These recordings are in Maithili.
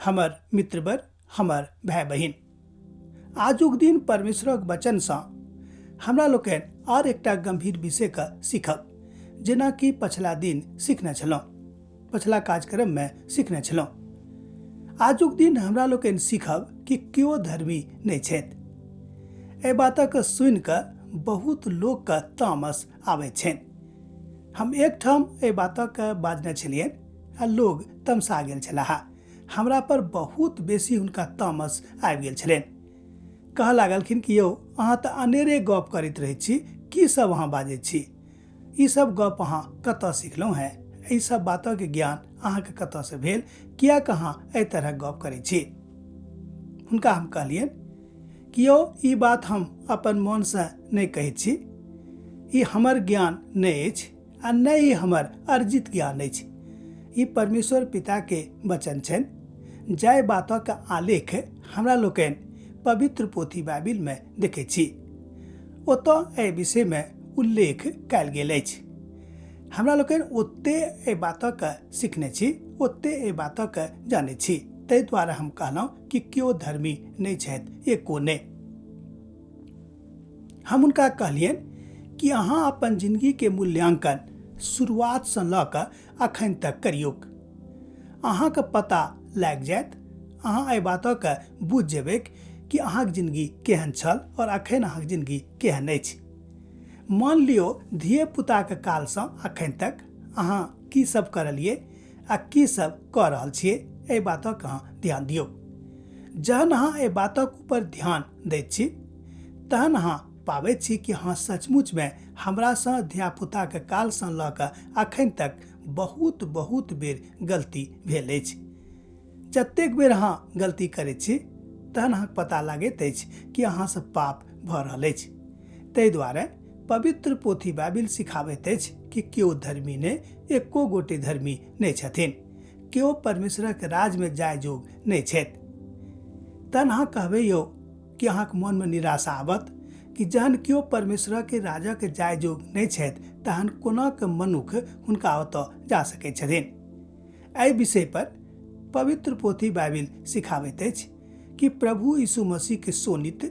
हमर मित्रवर, हमर भाय बहिन, आजुक दिन परमेश्वरक वचनसँ हमरा लोकनि आर एकटा गम्भीर विषयके सीखब, जेनाकि पछिला दिन सीखने छलहुँ, पछिला कार्यक्रममे सीखने छलहुँ। आजुक दिन हमरा लोकनि सीखब कि केओ धर्मी नहि छथि। एहि बातक सुनिकऽ बहुत लोकके तामस आबैत छनि। हम एकठाम एहि बातक बाजने छलियनि आ लोग तमसा गेल छलाह। हमरा पर बहुत बेसी हुनका तामस आबि गेल छलनि। कहऽ लागलखिन कि यौ, अहाँ तऽ अनेरे गप करैत रहै छी, की सब अहाँ बाजै छी, ई सब गप अहाँ कतऽ सिखलहुँ हेँ, एहि सब बातक ज्ञान अहाँके कतऽसँ भेल, किएक अहाँ एहि तरहक गप करै छी? हुनका हम कहलियनि कि यौ, ई बात हम अपन मोनसँ नहि कहै छी, ई हमर ज्ञान नहि अछि आ नहि ई हमर अर्जित ज्ञान अछि, ई परमेश्वर पिताके वचन छनि, जाहि बातक आलेख हमरा लोकनि पवित्र पोथी बाइबिलमे देखै छी। ओतऽ एहि विषयमे उल्लेख कयल गेल अछि। हमरा लोकनि ओते एहि बातक सीखने छी, ओते एहि बातक जानै छी, ताहि दुआरे हम कहलहुँ कि केओ धर्मी नहि छथि, एको नहि। हम हुनका कहलियनि कि अहाँ अपन जिंदगीके मूल्यांकन शुरुआतसँ लऽ कऽ अखन तक करियौक, अहाँके पता लागि जायत, अहाँ एहि बातके बुझि जेबै कि अहाँके जिंदगी केहन छल और अखन अहाँके जिंदगी केहन अछि। मान लियौ धिये पुताके कालसँ अखन तक अहाँ की सब करलियै आ की सब कऽ रहल छियै, एहि बातक अहाँ ध्यान दियौ। जहन अहाँ एहि बातक ऊपर ध्यान दैत छी तहन अहाँ पाबैत छी कि हँ, सचमुचमे हमरासँ धियापुताके कालसँ लऽ कऽ अखन तक बहुत बहुत बेर गलती भेल अछि। जतेक बेर अहाँ गलती करैत छी तहन अहाँके पता लागैत अछि कि अहाँसँ पाप भऽ रहल अछि। ताहि दुआरे पवित्र पोथी बाइबिल सिखाबैत अछि कि केओ धर्मी नहि, एको गोटे धर्मी नहि छथिन, केओ परमेश्वरक राजमे जाय जोग नहि छथि। तहन अहाँ कहबै यौ कि अहाँके मोनमे निराशा आबत कि जहन केओ परमेश्वरक राजक जाय जोग नहि छथि तहन कोना के मनुख हुनका ओतऽ जा सकैत छथिन। एहि विषय पर पवित्र पोथी बाइबिल सिखाबैत अछि कि प्रभु यीशु मसीह के शोणित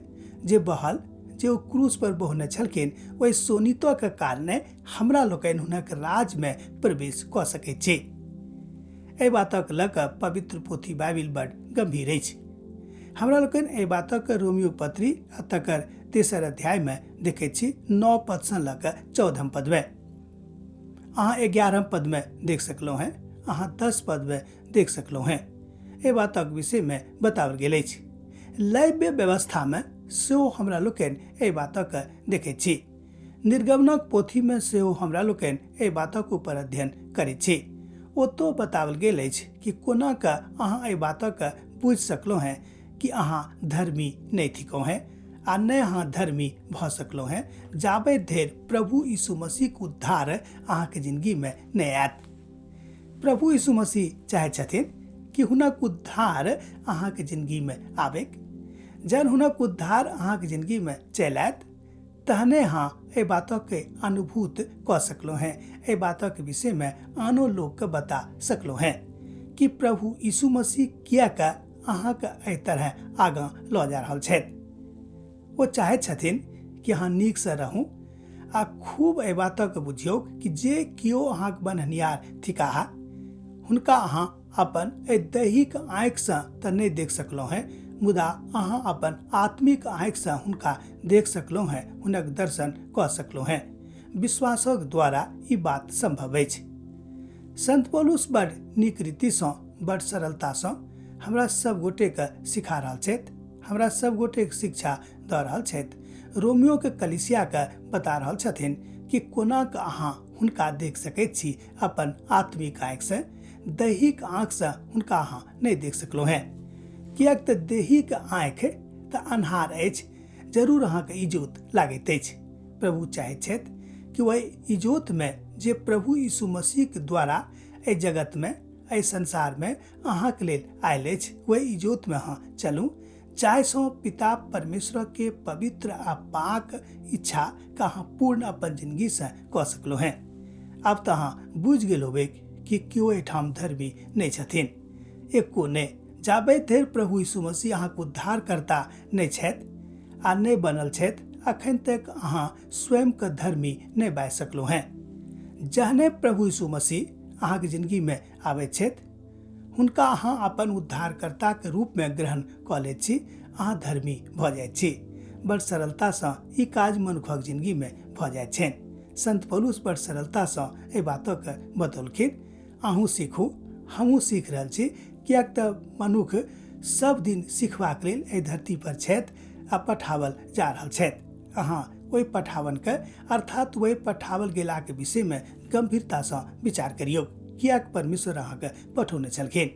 जे बहल, जे ओ क्रूस पर बहने छलखिन, ओहि शोणितो के कारणे हमरा लोकनि हुनक राज में प्रवेश कऽ सकैत छी। एहि बातक लऽ कऽ पवित्र पोथी बाइबिल बड़ गंभीर अछि। हमरा लोकनि एहि बातक रोमियो पत्री आ तकर तेसर अध्याय में देखैत छी, 9 पद सँ लऽ कऽ 14 पद में। अहाँ 11 पद में देख सकलहुँ हेँ, अहाँ 10 पद में देख सकलहुँ हेँ। एहि बातक विषय में बताओल गेल अछि। लैव्य व्यवस्था में सेहो हमरा लोकनि एहि बातक देखैत छी। निर्गमनक पोथी में सेहो हमरा लोकनि एहि बातक ऊपर अध्ययन करैत छी। ओतौ बताओल गेल अछि कि कोना कऽ अहाँ एहि बातक बुझि सकलहुँ हेँ कि अहाँ धर्मी नहि थिकहुँ हेँ आ नहि अहाँ धर्मी भऽ सकलहुँ हेँ जाबे धरि प्रभु यीशु मसीहक उद्धार अहाँके जिंदगीमे नहि आयत। प्रभु यीशु मसीह चाहै छथिन कि हुनक उद्धार अहाँके जिंदगीमे आबैक। जहन हुनक उद्धार अहाँके जिंदगीमे चलि आयत तहने अहाँ एहि बातके अनुभूत कऽ सकलहुँ हेँ, एहि बातक विषयमे आनो लोकके बता सकलहुँ हेँ कि प्रभु यीशु मसीह किएक अहाँके एहि तरह आगाँ लऽ जा रहल छथि। ओ चाहैत छथिन कि अहाँ नीकसँ रहू आ खूब एहि बातक बुझियौ कि जे केओ अहाँके बन्हनिहार थिकाह हुनका अहाँ अपन एहि दैहिक आँखिसँ तऽ नहि देख सकलहुँ हेँ, मुदा अहाँ अपन आत्मिक आँखिसँ हुनका देख सकलहुँ हेँ, हुनक दर्शन कऽ सकलहुँ हेँ। विश्वासक द्वारा ई बात सम्भव अछि। संत पौलुस बड़ नीक रीतिसँ, बड़ सरलतासँ हमरा सब गोटेके सिखा रहल छथि, हमरा सब गोटेके शिक्षा दऽ रहल छथि। रोमियोके कलिसियाके बता रहल छथिन कि कोना कऽ अहाँ हुनका देख सकैत छी अपन आत्मिक आँखिसँ, दैहिक आँखिसँ हुनका अहाँ नहि देख सकलहुँ हेँ, किएक तऽ दैहिक आँखि तऽ अन्हार अछि, जरूर अहाँके इजोत लागैत अछि। प्रभु चाहैत छथि कि ओहि इजोतमे जे प्रभु यीशु मसीहके द्वारा एहि जगतमे, एहि संसारमे अहाँके लेल आयल अछि, ओहि इजोतमे अहाँ चलू, जाहिसँ पिता परमेश्वरके पवित्र आ पाक इच्छा के अहाँ पूर्ण अपन जिंदगीसँ कऽ सकलहुँ हेँ। आब तऽ अहाँ बुझि गेल होबै कि केओ एहिठाम धर्मी नहि छथिन, एको नहि। जाबे धरि प्रभु यीशु मसीह अहाँके उद्धारकर्ता नहि छथि आ नहि बनल छथि, अखन तक अहाँ स्वयंके धर्मी नहि बाजि सकलहुँ हेँ। जहने प्रभु यीशु मसीह अहाँके जिंदगीमे आबैत छथि, हुनका अहाँ अपन उद्धारकर्ताके रूपमे ग्रहण कऽ लैत छी, अहाँ धर्मी भऽ जाइत छी। बड़ सरलतासँ ई काज मनुखक जिंदगीमे भऽ जाइत छनि। संत पौलुस बड़ सरलतासँ एहि बातके बतौलखिन। अहूँ सीखू, हमहूँ सीख रहल छी, किएक तऽ मनुख सब दिन सीखबाक लेल एहि धरती पर छथि आ पठावल जा रहल छथि। अहाँ ओहि पठावनके अर्थात ओहि पठावल गेलाके विषयमे गम्भीरतासँ विचार करियौ, किएक परमेश्वर अहाँके पठौने छलखिन।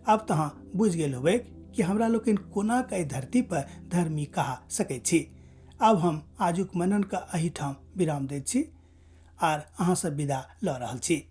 आब तऽ अहाँ बुझि गेल होबै कि हमरा लोकनि कोना कऽ एहि धरती पर धर्मी कहा सकैत छी। आब हम आजुक मननके एहिठाम विराम दैत छी आर अहाँसँ विदा लऽ रहल छी।